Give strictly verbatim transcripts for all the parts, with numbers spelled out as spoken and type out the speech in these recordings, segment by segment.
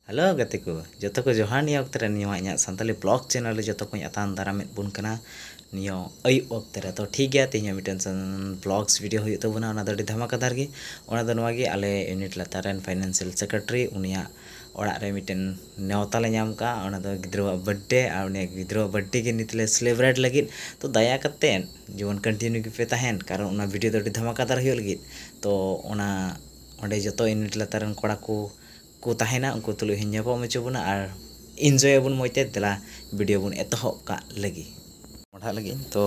Hello ᱜᱟᱛᱮ ᱠᱚ, ᱡᱚᱛᱚ ᱠᱚ ᱡᱚᱦᱟᱨ᱾ ᱱᱤᱭᱟᱹ ᱚᱠᱛᱮ ᱨᱮ ᱱᱤᱭᱟᱹ ᱤᱧᱟᱹᱜ ᱥᱟᱱᱛᱟᱞᱤ ᱵᱞᱚᱜ ᱪᱮᱱᱮᱞ ᱨᱮ ᱡᱚᱛᱚ ᱠᱚᱧ ᱟᱛᱟᱝ ᱫᱟᱨᱟᱢᱮᱫ ᱵᱚᱱ ᱠᱟᱱᱟ᱾ ᱱᱤᱭᱟᱹ ᱟᱹᱭᱩᱵ ᱚᱠᱛᱮ ᱨᱮ ᱛᱚ ᱴᱷᱤᱠ ᱜᱮᱭᱟ, ᱛᱮᱦᱮᱧ ᱦᱚᱸ ᱢᱤᱫᱴᱮᱱ ᱵᱞᱚᱜᱥ ᱵᱷᱤᱰᱤᱭᱳ ᱦᱩᱭᱩᱜ ᱛᱟᱵᱚᱱᱟ, ᱚᱱᱟ ᱫᱚ ᱟᱹᱰᱤ ᱫᱷᱟᱢᱟᱠᱟᱫᱟᱨ ᱜᱮ᱾ ᱚᱱᱟ ᱫᱚ ᱱᱚᱣᱟ ᱜᱮ, ᱟᱞᱮ ᱤᱭᱩᱱᱤᱴ ᱞᱟᱛᱟᱨ ᱨᱮᱱ ᱯᱷᱟᱭᱱᱟᱱᱥᱤᱭᱟᱞ ᱥᱮᱠᱨᱮᱴᱟᱨᱤ, ᱩᱱᱤᱭᱟᱜ ᱚᱲᱟᱜ ᱨᱮ ᱢᱤᱫᱴᱮᱱ ᱱᱮᱣᱛᱟ ᱞᱮ ᱧᱟᱢ ᱠᱟᱜᱼᱟ᱾ ᱚᱱᱟ ᱫᱚ ᱜᱤᱫᱽᱨᱟᱹᱣᱟᱜ ᱵᱟᱨᱛᱷᱰᱮ, ᱟᱨ ᱩᱱᱤᱭᱟᱜ ᱜᱤᱫᱽᱨᱟᱹᱣᱟᱜ ᱵᱟᱨᱛᱷᱰᱮ ᱜᱮ ᱱᱤᱛ ᱞᱮ ᱥᱮᱞᱮᱵᱨᱮᱴ ᱞᱟᱹᱜᱤᱫ᱾ ᱛᱚ ᱫᱟᱭᱟ ᱠᱟᱛᱮᱫ ᱡᱮᱢᱚᱱ ᱠᱚᱱᱴᱤᱱᱤᱭᱩ ᱜᱮᱯᱮ ᱛᱟᱦᱮᱱ, ᱠᱟᱨᱚᱱ ᱚᱱᱟ ᱵᱷᱤᱰᱤᱭᱳ ᱫᱚ ᱟᱹᱰᱤ ᱫᱷᱟᱢᱟᱠᱟᱫᱟᱨ ᱦᱩᱭᱩᱜ ᱞᱟᱹᱜᱤᱫ᱾ ᱛᱚ ᱚᱱᱟ ᱚᱸᱰᱮ ᱡᱚᱛᱚ ᱤᱭᱩᱱᱤᱴ ᱞᱟᱛᱟᱨ ᱨᱮᱱ ᱠᱚᱲᱟ ᱠᱚ ᱠᱚ ᱛᱟᱦᱮᱱᱟ, ᱩᱱᱠᱩ ᱛᱩᱞᱩᱡ ᱦᱚᱸᱧ ᱧᱟᱯᱟᱢ ᱦᱚᱪᱚ ᱵᱚᱱᱟ ᱟᱨ ᱤᱱᱡᱚᱭ ᱟᱵᱚᱱ ᱢᱚᱡᱽ ᱛᱮ᱾ ᱫᱮᱞᱟ ᱵᱷᱤᱰᱤᱭᱳ ᱵᱚᱱ ᱮᱛᱚᱦᱚᱵ ᱠᱟᱜ ᱞᱟᱹᱜᱤᱫ᱾ ᱢᱚᱰᱷᱟᱜ ᱞᱟᱹᱜᱤᱫ ᱛᱚ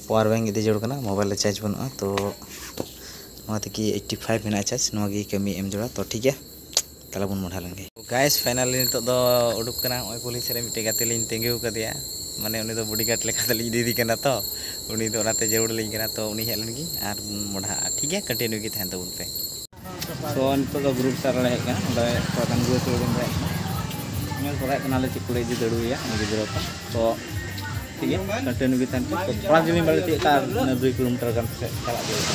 ᱯᱟᱣᱟᱨ ᱵᱮᱝᱠ ᱤᱫᱤ ᱡᱟᱹᱨᱩᱲ ᱠᱟᱱᱟ, ᱢᱳᱵᱟᱭᱤᱞ ᱨᱮ ᱪᱟᱨᱡᱽ ᱵᱟᱹᱱᱩᱜᱼᱟ᱾ ᱛᱚ ᱱᱚᱣᱟ ᱛᱮᱜᱮ ᱮᱭᱤᱴᱴᱤ ᱯᱷᱟᱭᱤᱵᱷ ᱢᱮᱱᱟᱜᱼᱟ ᱪᱟᱨᱡᱽ, ᱱᱚᱣᱟ ᱜᱮ ᱠᱟᱹᱢᱤ ᱮᱢ ᱡᱟᱹᱨᱩᱲᱟ᱾ ᱛᱚ ᱴᱷᱤᱠ ᱜᱮᱭᱟ, ᱛᱟᱦᱞᱮ ᱵᱚᱱ ᱢᱚᱰᱷᱟ ᱞᱮᱱ ᱜᱮ᱾ ᱜᱟᱭᱥ, ᱯᱷᱟᱭᱱᱟᱞᱤ ᱱᱤᱛᱚᱜ ᱫᱚ ᱩᱰᱩᱠ ᱠᱟᱱᱟ᱾ ᱱᱚᱜᱼᱚᱭ ᱠᱩᱞᱦᱤ ᱥᱮᱫ ᱨᱮ ᱢᱤᱫᱴᱮᱡ ᱜᱟᱛᱮ ᱞᱤᱧ ᱛᱤᱸᱜᱩ ᱠᱟᱫᱮᱭᱟ, ᱢᱟᱱᱮ ᱩᱱᱤ ᱫᱚ ᱵᱚᱰᱤ ᱜᱟᱨᱰ ᱞᱮᱠᱟᱛᱮ ᱞᱤᱧ ᱤᱫᱤᱭᱮᱫᱮ ᱠᱟᱱᱟ᱾ ᱛᱚ ᱩᱱᱤ ᱫᱚ ᱚᱱᱟᱛᱮ ᱡᱟᱹᱨᱩᱲ ᱟᱹᱞᱤᱧ ᱠᱟᱱᱟ᱾ ᱛᱚ ᱩᱱᱤ ᱦᱮᱡ ᱞᱮᱱ ᱜᱮ ᱟᱨ ᱵᱚᱱ ᱢᱚᱰᱷᱟᱜᱼᱟ᱾ ᱴᱷᱤᱠ ᱜᱮᱭᱟ, ᱠᱚᱱᱴᱤᱱᱤᱭᱩ ᱜᱮ ᱛᱟᱦᱮᱱ ᱛᱟᱵᱚᱱ ᱯᱮ᱾ ᱛᱚ ᱱᱤᱛᱚᱜ ᱫᱚ ᱜᱨᱩᱯ ᱥᱟᱨ ᱞᱮ ᱦᱮᱡ ᱠᱟᱱᱟ, ᱚᱸᱰᱮ ᱛᱷᱚᱲᱟ ᱜᱟᱱ ᱜᱩᱲᱟᱹ ᱥᱩᱲᱟᱹ ᱵᱚᱱ ᱨᱟᱭᱮᱫ ᱠᱟᱱᱟ᱾ ᱧᱮᱞ ᱛᱚᱨᱟᱭᱮᱫ ᱠᱟᱱᱟᱞᱮ ᱪᱮᱫ ᱠᱚᱞᱮ ᱤᱫᱤ ᱫᱟᱲᱮᱭᱟᱭᱟ ᱩᱱᱤ ᱜᱤᱫᱽᱨᱟᱹ ᱠᱚ᱾ ᱛᱚ ᱴᱷᱤᱠ ᱜᱮᱭᱟ, ᱠᱚᱱᱴᱤᱱᱤᱭᱩ ᱜᱮ ᱛᱟᱦᱮᱱ ᱯᱮ᱾ ᱛᱚ ᱛᱷᱚᱲᱟ ᱡᱩᱫᱤ ᱵᱟᱞᱮ ᱛᱤᱭᱳᱜ ᱠᱟᱜᱼᱟ, ᱟᱨ ᱤᱱᱟᱹ ᱫᱩᱭ ᱠᱤᱞᱳᱢᱤᱴᱟᱨ ᱜᱟᱱ ᱥᱮᱫ ᱪᱟᱞᱟᱜ ᱦᱩᱭᱩᱜᱼᱟ᱾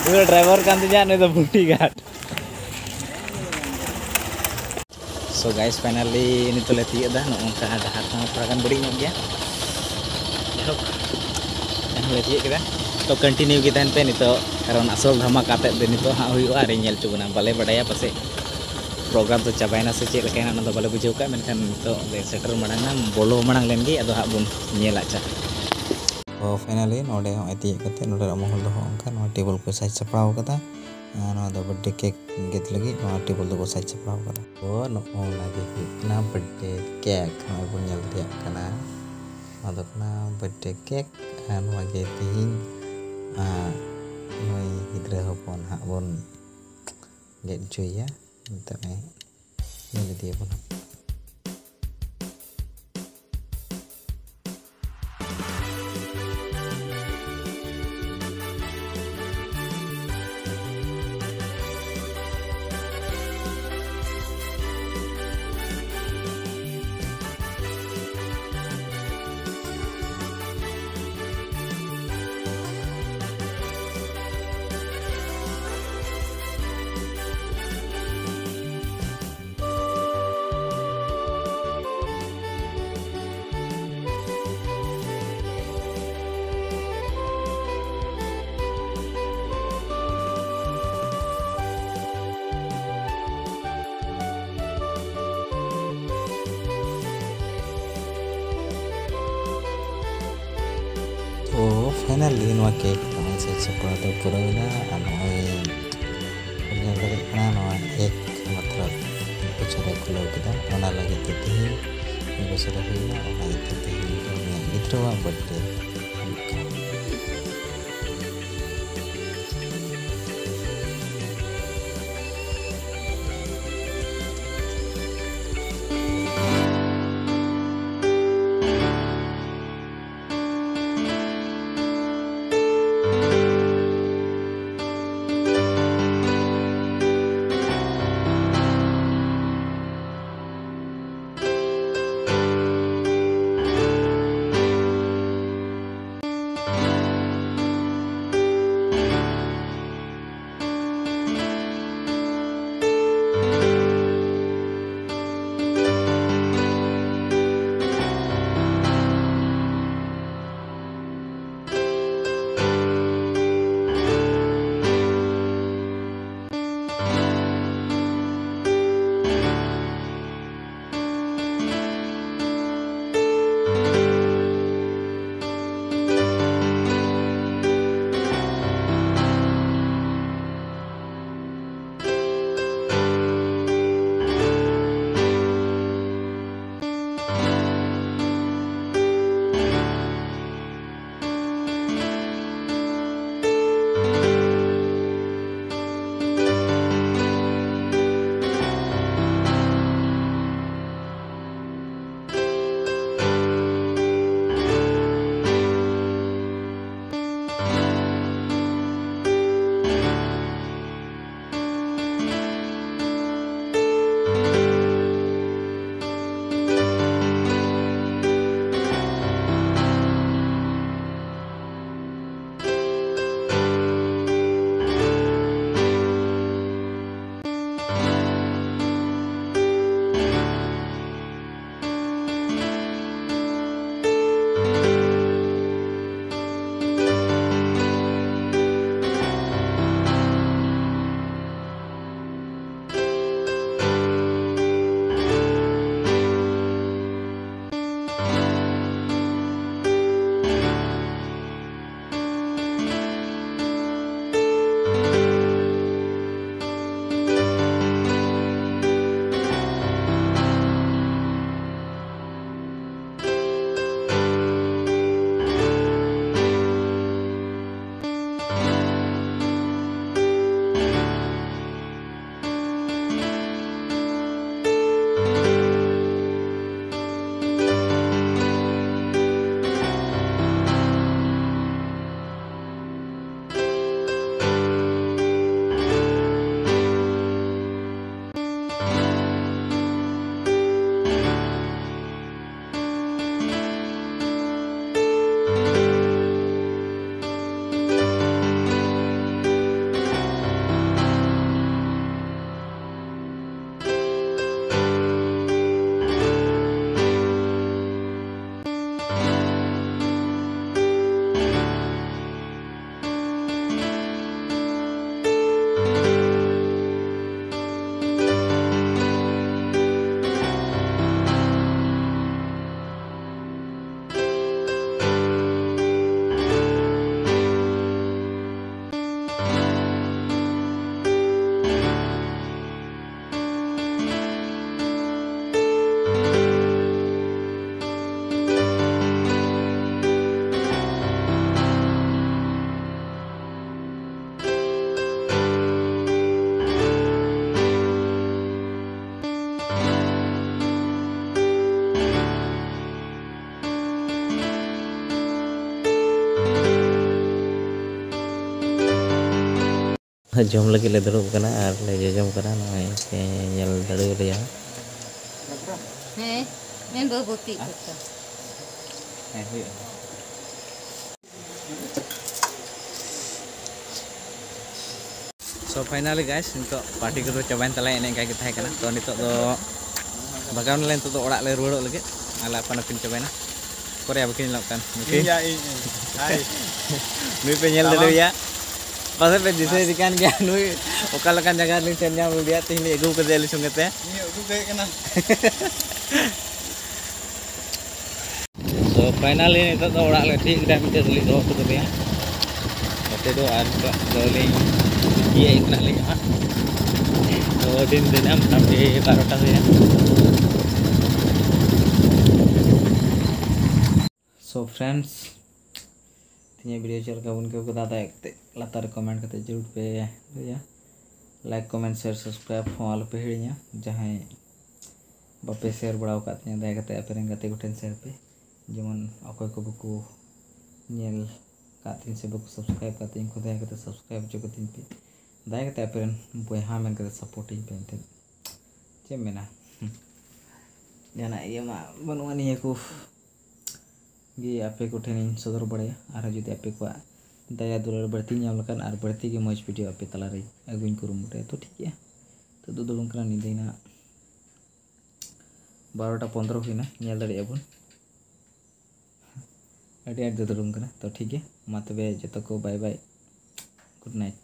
ᱩᱱᱤ ᱫᱚ ᱰᱨᱟᱭᱵᱷᱟᱨ ᱠᱟᱱ ᱛᱤᱧᱟ, ᱱᱩᱭ ᱫᱚ ᱵᱷᱩᱴᱤ ᱜᱷᱟᱴ᱾ ᱥᱳ ᱜᱟᱭᱥ, ᱯᱷᱟᱭᱱᱟᱞᱤ ᱱᱤᱛᱚᱜ ᱞᱮ ᱛᱤᱭᱳᱜ ᱮᱫᱟ᱾ ᱱᱚᱜᱼᱚ ᱱᱚᱝᱠᱟ ᱰᱟᱦᱟᱨ ᱠᱚᱦᱚᱸ ᱛᱷᱚᱲᱟ ᱜᱟᱱ ᱵᱟᱹᱲᱤᱡ ᱧᱚᱜ ᱜᱮᱭᱟ᱾ ᱡᱟᱭᱦᱳᱠ, ᱮᱱᱦᱚᱸ ᱞᱮ ᱛᱤᱭᱳᱜ ᱠᱮᱫᱟ᱾ ᱛᱚ ᱠᱚᱱᱴᱤᱱᱤᱭᱩ ᱜᱮ ᱛᱟᱦᱮᱱ ᱯᱮ, ᱱᱤᱛᱚᱜ ᱠᱟᱨᱚᱱ ᱟᱥᱚᱞ ᱫᱷᱟᱢᱟᱠᱟ ᱛᱮᱫ ᱫᱚ ᱱᱤᱛᱚᱜ ᱦᱟᱸᱜ ᱦᱩᱭᱩᱜᱼᱟ ᱟᱨᱤᱧ ᱧᱮᱞ ᱦᱚᱪᱚ ᱵᱚᱱᱟ᱾ ᱵᱟᱞᱮ ᱵᱟᱰᱟᱭᱟ, ᱯᱟᱥᱮᱡ ᱯᱨᱳᱜᱨᱟᱢ ᱫᱚ ᱪᱟᱵᱟᱭᱮᱱᱟ ᱥᱮ ᱪᱮᱫ ᱞᱮᱠᱟᱭᱮᱱᱟ, ᱚᱱᱟ ᱫᱚ ᱵᱟᱞᱮ ᱵᱩᱡᱷᱟᱹᱣ ᱠᱟᱜᱼᱟ᱾ ᱢᱮᱱᱠᱷᱟᱱ ᱱᱤᱛᱚᱜ ᱞᱮ ᱥᱮᱴᱮᱨ ᱢᱟᱲᱟᱝ ᱮᱱᱟ, ᱵᱚᱞᱚ ᱢᱟᱲᱟᱝ ᱞᱮᱱ ᱜᱮ, ᱟᱫᱚ ᱦᱟᱸᱜ ᱵᱚᱱ ᱧᱮᱞᱟ᱾ ᱟᱪᱪᱷᱟ, ᱛᱚ ᱯᱷᱟᱭᱱᱟᱞᱤ ᱱᱚᱰᱮ ᱦᱚᱸᱜᱼᱚᱭ ᱛᱤᱭᱳᱜ ᱠᱟᱛᱮ ᱱᱚᱰᱮ ᱢᱚᱦᱚᱞ ᱫᱚ ᱦᱚᱸᱜᱼᱚ ᱱᱚᱝᱠᱟ, ᱱᱚᱣᱟ ᱴᱮᱵᱚᱞ ᱠᱚ ᱥᱟᱡᱽ ᱥᱟᱯᱲᱟᱣ ᱠᱟᱫᱟ᱾ ᱟᱨ ᱱᱚᱣᱟ ᱫᱚ ᱵᱟᱨᱛᱷᱰᱮ ᱠᱮᱠ ᱜᱮᱫ ᱞᱟᱹᱜᱤᱫ ᱱᱚᱣᱟ ᱴᱮᱵᱚᱞ ᱫᱚᱠᱚ ᱥᱟᱡᱽ ᱥᱟᱯᱲᱟᱣ ᱠᱟᱫᱟ᱾ ᱛᱚ ᱱᱚᱜᱼᱚ ᱱᱚᱣᱟ ᱜᱮ ᱦᱩᱭᱩᱜ ᱠᱟᱱᱟ ᱵᱟᱨᱛᱷᱰᱮ ᱠᱮᱠ, ᱱᱚᱜᱼᱚᱭ ᱵᱚᱱ ᱧᱮᱞ ᱫᱟᱲᱮᱭᱟᱜ ᱠᱟᱱᱟ, ᱱᱚᱣᱟ ᱫᱚ ᱠᱟᱱᱟ ᱵᱟᱨᱛᱷᱰᱮ ᱠᱮᱠ᱾ ᱟᱨ ᱱᱚᱣᱟ ᱜᱮ ᱛᱮᱦᱮᱧ, ᱟᱨ ᱱᱩᱭ ᱜᱤᱫᱽᱨᱟᱹ ᱦᱚᱯᱚᱱ ᱦᱟᱸᱜ ᱵᱚᱱ ᱜᱮᱫ ᱦᱚᱪᱚᱭᱮᱭᱟ᱾ ᱱᱤᱛᱚᱜ ᱧᱮᱞ ᱤᱫᱤᱭᱟᱵᱚᱱ ᱦᱟᱸᱜ᱾ ᱯᱷᱟᱭᱱᱟᱞᱤ ᱱᱚᱣᱟ ᱠᱮᱠ ᱱᱚᱜᱼᱚᱭ ᱥᱟᱡᱽ ᱥᱟᱯᱲᱟᱣ ᱫᱚ ᱯᱩᱨᱟᱹᱣ ᱮᱱᱟ᱾ ᱟᱨ ᱱᱚᱜᱼᱚᱭ ᱵᱚᱱ ᱧᱮᱞ ᱫᱟᱲᱮᱭᱟᱜ ᱠᱟᱱᱟ, ᱱᱚᱣᱟ ᱮᱠ ᱢᱚᱛᱞᱚᱵ ᱵᱚᱪᱷᱚᱨᱮ ᱠᱷᱩᱞᱟᱹᱣ ᱠᱮᱫᱟ᱾ ᱚᱱᱟ ᱞᱟᱹᱜᱤᱫ ᱛᱮ ᱛᱮᱦᱮᱧ ᱢᱤᱫ ᱵᱚᱪᱷᱚᱨᱮ ᱦᱩᱭᱱᱟ, ᱚᱱᱟ ᱤᱭᱟᱹᱛᱮ ᱛᱮᱦᱮᱧ ᱫᱚ ᱩᱱᱤᱭᱟᱜ ᱜᱤᱫᱽᱨᱟᱹᱣᱟᱜ ᱵᱟᱨᱛᱷᱰᱮ ᱦᱩᱭᱩᱜ ᱠᱟᱱᱟ᱾ ᱡᱚᱢ ᱞᱟᱹᱜᱤᱫ ᱞᱮ ᱫᱩᱲᱩᱵ ᱠᱟᱱᱟ ᱟᱨ ᱞᱮ ᱡᱚᱡᱚᱢ ᱠᱟᱱᱟ᱾ ᱱᱚᱜᱼᱚᱭ ᱯᱮ ᱧᱮᱞ ᱫᱟᱲᱮᱭᱟᱞᱮᱭᱟ᱾ ᱦᱮᱸ, ᱢᱮᱱ ᱵᱟᱹᱵᱩ ᱛᱤ ᱠᱚ᱾ ᱦᱮᱸ, ᱦᱩᱭᱩᱜᱼᱟ᱾ So finally guys, ᱱᱤᱛᱚᱜ ᱯᱟᱨᱴᱤ ᱠᱚᱫᱚ ᱪᱟᱵᱟᱭᱮᱱ ᱛᱟᱞᱮᱭᱟ, ᱮᱱᱮᱡ ᱜᱮ ᱛᱟᱦᱮᱸ ᱠᱟᱱᱟ᱾ ᱛᱚ ᱱᱤᱛᱚᱜ ᱫᱚ ᱵᱟᱜᱟᱣ ᱱᱟᱞᱮ, ᱱᱤᱛᱚᱜ ᱫᱚ ᱚᱲᱟᱜ ᱞᱮ ᱨᱩᱣᱟᱹᱲᱚᱜ ᱞᱟᱹᱜᱤᱫ᱾ ᱟᱞᱮ ᱟᱯᱟᱱ ᱟᱹᱯᱤᱱ ᱪᱟᱵᱟᱭᱮᱱᱟ᱾ ᱚᱠᱚᱨᱮ ᱵᱟᱹᱠᱤᱱ ᱧᱮᱞᱚᱜ ᱠᱟᱱ? ᱱᱩᱠᱤᱱ? ᱤᱧ ᱭᱟ, ᱤᱧ, ᱤᱧ᱾ ᱦᱟᱭ᱾ ᱱᱩᱭ ᱯᱮ ᱧᱮᱞ ᱛᱟᱢᱟᱢ᱾ ᱫᱟᱲᱮᱭᱟᱭᱟ? ᱯᱟᱥᱮᱡ ᱯᱮ ᱫᱤᱥᱟᱹᱭ ᱫᱮ ᱠᱟᱱ ᱜᱮᱭᱟ, ᱱᱩᱭ ᱚᱠᱟ ᱞᱮᱠᱟᱱ ᱡᱟᱭᱜᱟ ᱨᱮᱞᱤᱧ ᱥᱮᱱ ᱧᱟᱢ ᱞᱮᱫᱮᱭᱟ, ᱛᱮᱦᱮᱧ ᱞᱤᱧ ᱟᱹᱜᱩ ᱠᱟᱫᱮᱭᱟ ᱟᱹᱞᱤᱧ ᱥᱚᱸᱜᱮ ᱛᱮ᱾ ᱤᱧ ᱟᱹᱜᱩ ᱠᱟᱭ ᱠᱟᱱᱟ᱾ So finally ᱱᱤᱛᱚᱜ ᱫᱚ ᱚᱲᱟᱜ ᱞᱮ ᱛᱤᱭᱳᱜ ᱠᱮᱫᱟ, ᱢᱤᱫᱴᱮᱡ ᱨᱩᱞᱤᱧ ᱫᱚᱦᱚ ᱦᱚᱴᱚ ᱠᱟᱫᱮᱭᱟ᱾ ᱱᱚᱛᱮ ᱫᱚ ᱟᱨ ᱱᱤᱛᱚᱜ ᱫᱚ ᱞᱤᱧ ᱤᱫᱤᱭᱮᱫ ᱠᱟᱱᱟ ᱞᱤᱧ ᱦᱟᱸᱜ᱾ ᱛᱚ ᱫᱤᱱ ᱫᱤᱱᱟᱹᱢ ᱢᱚᱴᱟᱢᱩᱴᱤ ᱵᱟᱨᱚᱴᱟ ᱦᱩᱭᱮᱱ᱾ So friends, ᱛᱮᱦᱮᱧᱟᱜ video ᱪᱮᱫ ᱞᱮᱠᱟ ᱵᱚᱱ ᱟᱹᱭᱠᱟᱹᱣ ᱠᱮᱫᱟ, ᱫᱟᱭᱟ ᱠᱟᱛᱮ ᱞᱟᱛᱟᱨ ᱨᱮ comment ᱠᱟᱛᱮ ᱡᱟᱹᱨᱩᱲ ᱯᱮ ᱞᱟᱹᱭᱟ᱾ Like, comment, share, subscribe ᱦᱚᱸ ᱟᱞᱚᱯᱮ ᱦᱤᱲᱤᱧᱟ᱾ ᱡᱟᱦᱟᱸᱭ ᱵᱟᱯᱮ share ᱵᱟᱲᱟ ᱟᱠᱟᱫ ᱛᱤᱧᱟᱹ, ᱫᱟᱭᱟ ᱠᱟᱛᱮ ᱟᱯᱮ ᱨᱮᱱ ᱜᱟᱛᱮ ᱠᱚᱴᱷᱮᱱ share ᱯᱮ᱾ ᱡᱮᱢᱚᱱ ᱚᱠᱚᱭ ᱠᱚ ᱵᱟᱠᱚ ᱧᱮᱞ ᱠᱟᱫ ᱛᱤᱧ ᱥᱮ ᱵᱟᱠᱚ subscribe ᱠᱟᱫ ᱛᱤᱧ, ᱩᱱᱠᱩ ᱫᱟᱭᱟ ᱠᱟᱛᱮ subscribe ᱦᱚᱪᱚ ᱠᱟᱹᱛᱤᱧ ᱯᱮ᱾ ᱫᱟᱭᱟ ᱠᱟᱛᱮ ᱟᱯᱮ ᱨᱮᱱ ᱵᱚᱭᱦᱟ ᱢᱮᱱ ᱠᱟᱛᱮ support ᱤᱧ ᱯᱮ ᱮᱱᱛᱮᱫ᱾ ᱪᱮᱫ ᱮᱢ ᱢᱮᱱᱟ? ᱡᱟᱦᱟᱱᱟᱜ ᱤᱭᱟᱹ ᱢᱟ ᱵᱟᱹᱱᱩᱜᱼᱟ, ᱱᱤᱭᱟᱹ ᱠᱚ ᱜᱮ ᱟᱯᱮ ᱠᱚᱴᱷᱮᱱᱤᱧ ᱥᱚᱫᱚᱨ ᱵᱟᱲᱟᱭᱟ᱾ ᱟᱨᱦᱚᱸ ᱡᱩᱫᱤ ᱟᱯᱮ ᱠᱚᱣᱟᱜ ᱫᱟᱭᱟ ᱫᱩᱞᱟᱹᱲ ᱵᱟᱹᱲᱛᱤ ᱧᱟᱢ ᱞᱮᱠᱷᱟᱱ ᱟᱨ ᱵᱟᱹᱲᱛᱤ ᱜᱮ ᱢᱚᱡᱽ video ᱟᱯᱮ ᱛᱟᱞᱟᱨᱮ ᱟᱹᱜᱩᱧ ᱠᱩᱨᱩᱢᱩᱴᱩᱭᱟ, ᱛᱚ ᱴᱷᱤᱠ ᱜᱮᱭᱟ᱾ ᱛᱚ ᱫᱩᱫᱩᱲᱩᱵ ᱠᱟᱱᱟ, ᱧᱤᱫᱟᱹᱭ ᱱᱟᱦᱟᱜ ᱵᱟᱨᱚᱴᱟ ᱯᱚᱱᱫᱽᱨᱚ ᱦᱩᱭᱱᱟ, ᱧᱮᱞ ᱫᱟᱲᱮᱭᱟᱜᱼᱟ ᱵᱚᱱ᱾ ᱟᱹᱰᱤ ᱟᱸᱴ ᱫᱩᱫᱩᱲᱩᱵ ᱠᱟᱱᱟ᱾ ᱛᱚ ᱴᱷᱤᱠ ᱜᱮᱭᱟ, ᱢᱟ ᱛᱚᱵᱮ ᱡᱚᱛᱚ ᱠᱚ bye bye, good night᱾